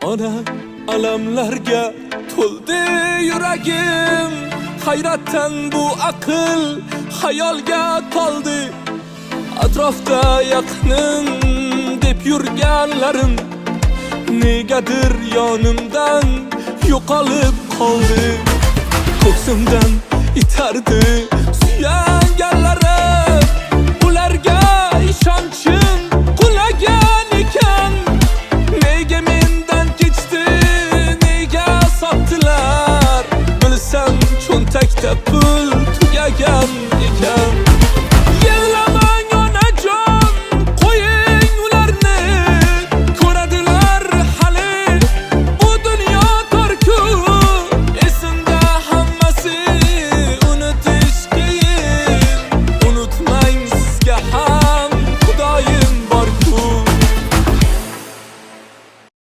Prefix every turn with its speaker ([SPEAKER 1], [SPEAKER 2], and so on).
[SPEAKER 1] Ona alamlarga to'ldi yuragim, hayratdan bu aql xayolga toldi. Atrofda yaqinim deb yurganlarim negadir yonimdan yo'qolib qoldi. Ko'ksimdan itardi suyanganlarim, ularga ishonchim qulagan ekan. Nega mendan kechdi, nega sotdilar? Bilsam, cho'ntakda pul tugagan ekan.